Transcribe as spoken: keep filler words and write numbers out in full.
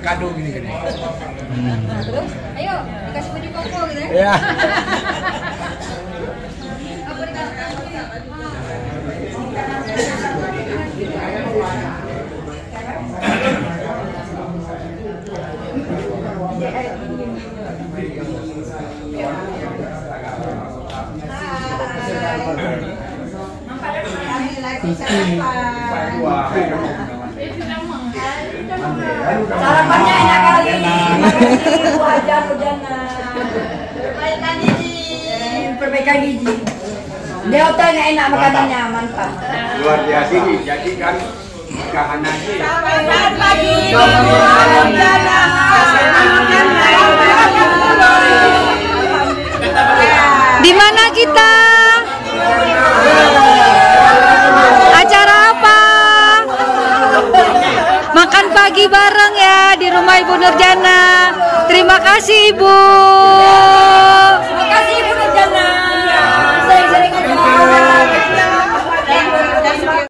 Kado gini-gini. Terus, ayo, dikasih baju koko gitu ya. Ya. Apa dikasih? Sarapannya enak kali. Makasih, Bu Hajar Rujana. Perbaikan gigi. Perbaikan gigi. Dia hotel yang enak makanannya, mantap. Luar biasa. Jadi kan, makanan ni. Selamat pagi, Bu Hajar Rujana. Di mana kita? Acara apa? Makan pagi bareng ya di rumah Ibu Nurjana. Terima kasih, Ibu.